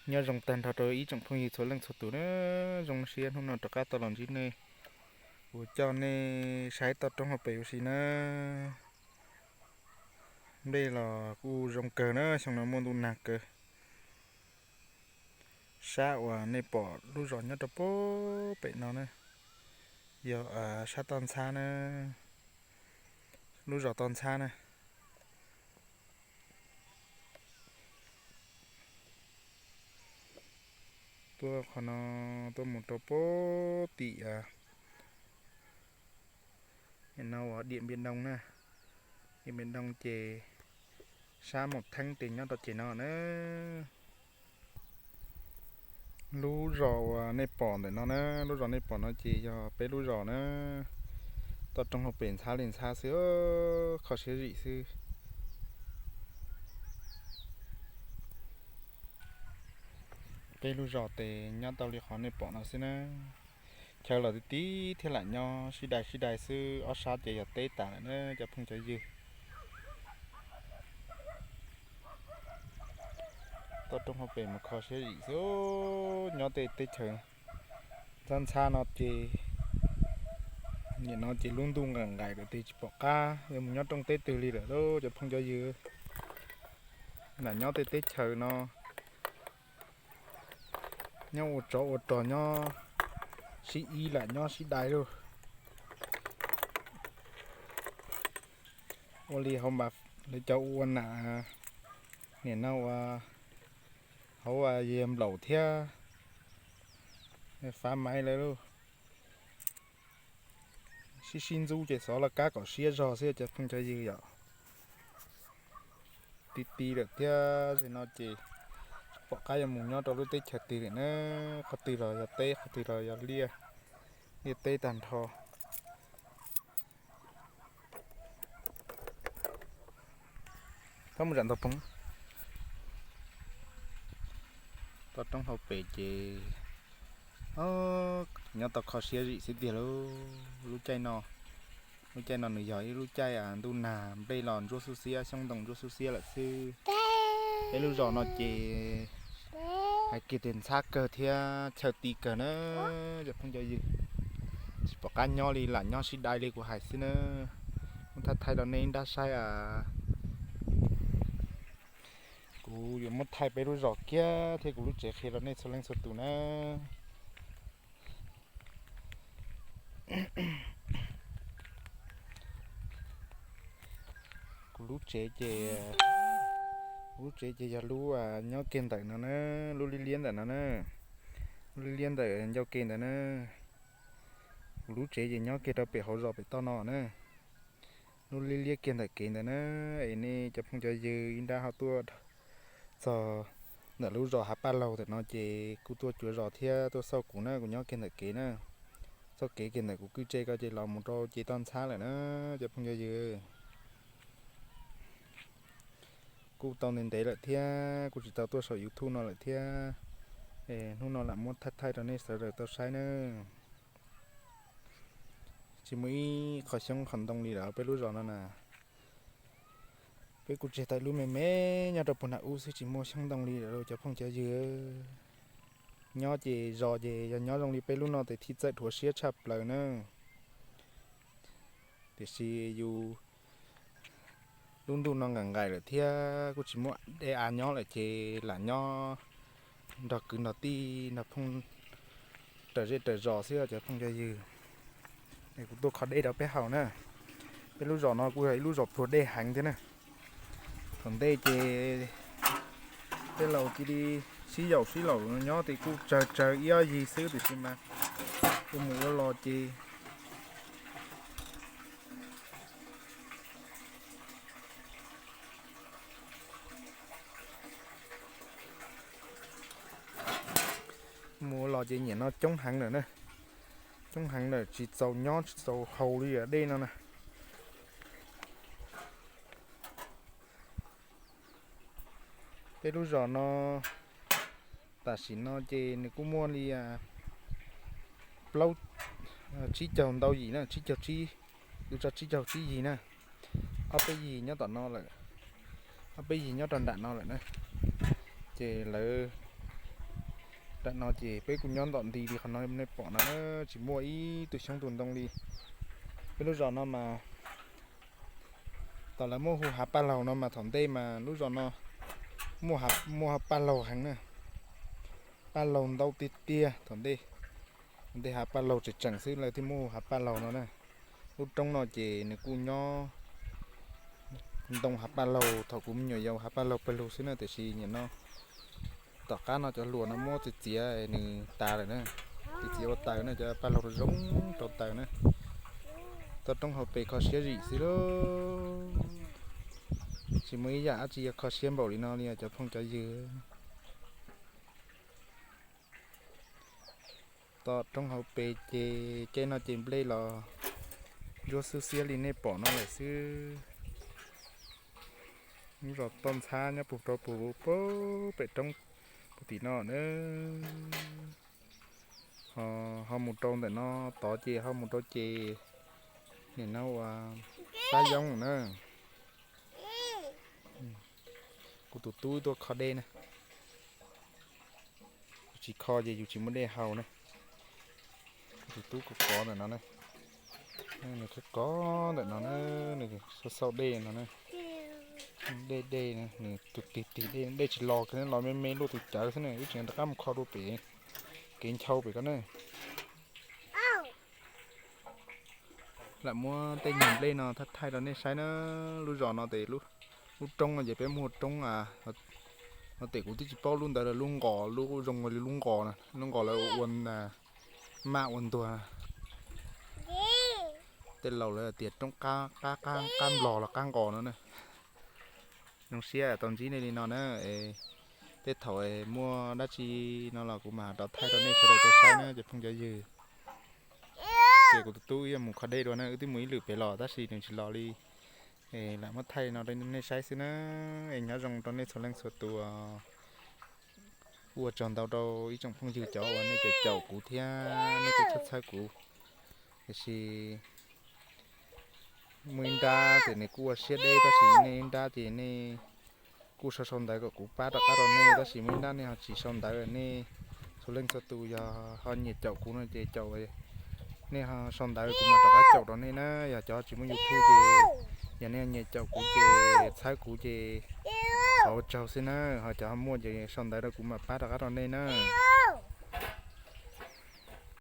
Nyob zoo tag nrho rau ib tsoom phooj ywg txhua leej txhua tus na, zoo siab hnub no rov qab tau los ntsib nej, kuv coj nej saib toj roob hauv pes ua si na. Nplej los kuj zoo kawg na, xyoo no muaj ntuj nag kawg. Sab uas nej pom lub zos nyob rau pem no na, yog sab toj ntxhab na, lub zos toj ntxhab na. Tuaj qhov no tuaj mus rau pem tim no uas Điện Biên Đông na. Điện Biên Đông ces sab Mộc Thanh ces nyob rau ces no na. Lub zos uas nej pom ntawm no na, lub zos nej pom no ces yog peb lub zos na. Toj roob hauv pes ntxhab li ntxhab xwb, kho siab zim xwb. Peb lub zos ces nyob tau li qhov nej pom no xwb na. Chaw los tib tib thiab lam nyob sib dai sib dai xwb, ob sab ces yog teb tas lawm na cov phooj cov ywg. Toj roob hauv pes mas kho siab zim xwb, nyob tej teb chaws ntxhab ntxhab no ces, nim no ces lub ntuj nqaim nqaim lawm ces tsis pom qab yuav mus nyob rooj teb twg li lawm lauj cov phooj cov ywg. Lam nyob tej teb chaws no nyob ua tsov ua rog nyob sib ib lam nyob sib dai lauj. Ua li hauv mas lawv cov ua nam nim no ua hauv yog nplaum thiab fab maiv lawv lauj. Sib sib ntxub ces xov laj kab kom siab zog xwb cov phooj cov ywg yom. Ti ti lawm thiab no ces tsis pom qab yuav mus nyob rau lub teb chaws twg lawm na. Qhov twg los yog teb, qhov twg los yog liaj, liaj teb tag nrho. Txhob mus zam ntog phoov. Toj roob hauv pes ces nyob tau kho siab zim xwb tiag lauj. Lub caij no, lub caij no nws yog ib lub caij ntuj nag, nplej los ntsuab xub xiab, xyoob ntoo ntsuab xub xiab lawm xwb. Peb lub zos no ces hais kiag tias ntxhab kawg thiab chaw ti kawg na cov phooj cov ywg. Tsis pom qab nyob li, lam nyob sib dai li kuv hais xwb na. Muab thaij thaij rau nej nrab saib a. Kuv yuav muab thaij peb lub zos kiag thiab kuv lub tsev qhia rau nej txhua leej txhua tus na. Kuv lub tsev ces, kuv lub tsev ces yog lub nyob kiag ntawm no na, lub liab liab ntawm no na, lub liab liab ntawm ncauj ke ntawd na. Kuv lub tsev ces nyob kiag rau pem hauv zos pem toj no na. Lub liab liab kiag ntawm kev ntawd na, es nej cov phooj cov ywg ib nrab ho tuaj txog ntawm lub zos Hav Paj Laug ntawm no ces kuj tuaj cuav zos thiab tuaj xauj kuv na, kuv nyob kiag ntawm kev na. Txoj kev kiag ntawm kuv kwj tse ko ces los mus rau ces toj ntxhab lawm na, cov phooj cov ywg. Kuj tau ntev ntev lawm thiab, kuj tsis tau tuaj saum YouTube no lawm thiab. Hnub no lam muab thaij thaij rau nej sawv daws tau saib na. Tsis muaj ib qho xyoob qho ntoo li lawm peb lub zos no na. Peb kuj tseg tau lub me me nyob rau puag nram ub xwb, tsis muaj xyoob ntoo li lawm cov phooj cov ywg. Nyob ces zos ces yog nyob zoo li peb lub no ces thiaj txawj dhuav siab tshaj plaws na. Tiam sis yus lub ntuj no nqaim nqaim lawm thiab kuj tsis muaj dej av nyob lawm ces lam nyob nrog kwv nrog tij nrog phooj raws zej raws zos xwb cov phooj cov ywg. Es kuv tuaj kho dej rau peb haus na. Peb lub zos no kuj yog ib lub zos pluag dej heev thiab na. Thaum ntej ces tej laus cia li sib yaum sib laum nyob ces kuj tsawg tsawg ib ob yig xwb, tiam sis mas ua mus ua los ces mus ua los ces nyiam no coob heev lawm na. Coob heev lawm, tsis txaus nyob tsis txaus haus li dej no na. Peb lub zos no tam sim no ces nws kuj muaj li plaub, tsib caug ntau yim na, tsib caug tsib, kwv tso tsib caug tsib yig na. Ob peb yig nyob tom no lawm, ob peb yig nyob rau nram no lawm na. Ces lawv Tam no ces peb kuj nyob ntom nti li qhov no nej pom no, tsis muaj ib tug xyoob tus ntoo li. Peb lub zos no mas, tam lawv muab hu Hav Paj Laug no mas thaum ntej mas lub zos no muaj, muaj paj laug heev na. Paj laug ntau tiag tiag thaum ntej. Ntej hav paj laug tseem tseem xwb lawv thiaj muab hu Hav Paj Laug no na. Lub roob no ces nws kuj nyob ntoo Hav Paj Laug thaum kuv me nyuam yaus Hav Paj Laug pawg lug xwb na, tiam sis nim no tom qab no cov hluas no muab txiav txiav nws tas lawm na. Txiav txiav ua taws na, cov paj laug zoo rau taws na. Toj roob hauv pes kho siab zim xwb lauj. Tsis muaj ib yam dab tsi yuav kho siab npaum li no li os cov phooj cov ywg. Toj roob hauv pes ces caij no ces nplej los ntsuab xwb xiab li nej pom no lawm xwb. Lub zos toj ntxhab nyob puag rau puag pem roob puag tim no na. Ho mus rau ntawm no tod ces ho mus rau ces nim no ua Xab Yoob na. Kuv tus tub tuaj kho dej na. Yus tsis kho ces yus tsis muaj dej haus na. Kuv tus tub kov kov ntawm no na. Nws kov kov ntawm no na, nws xauj xauj dej no na. Dej dej na, nws tus tig tig dej, dej tsis los kiag, los me me luaj tus cawv xwb na, wb tseem rov qab mus kho dua pem kev nchau pem ko na. Lam muab tej nyuag nplej no thaij thaij rau nej saib na. Lub zos no ces lub roob no ces peb muaj roob, no ces kuv twb tsis paub lub ntawd lawv lub nqos, lub zoo li lub nqos na, lub nqos lawv ua maj ua ntuag. Tej laus lawv tias roob qab qab qab nplog los qab nqos no na. Zoo siab tau ntsib nej li no na. Tej thaum muaj dab tsi no los kuv mam rov thaij rau nej sawv daws tau saib na cov phooj cov ywg. Ces kuv tus tub wb yuav mus kho dej dua na, wb twb mus ib lwm pem los tab sis nws tsis los li. Lam muab thaij no rau nej saib xwb na. Es nyob zoo rau nej txhua leej txhua tus. Ua tsaug ntau rau ib tsoom phooj ywg cov uas nej caum caum kuv thiab nej kuj txhawb txhawb kuv. Tiam sis muaj ib nrab ces nws kuj ua siab deb tab sis nej ib nrab ces nej kuj sau sau ntawv kom kuv pab rov qab rau nej, tab sis muaj ib nrab nej ho tsis sau ntawv, nej txhua leej txhua tus yog ho nyiam caum kuv no ces caum, nej ho sau ntawv kuv mam rov qab caum rau nej na. Yog cov tsis muaj YouTube ces yog nej nyiam caum kuv ces txhawb kuv ces thov ua tsaug xwb na. Ho cov ho muaj ces sau ntawv rau kuv mam pab rov qab rau nej na.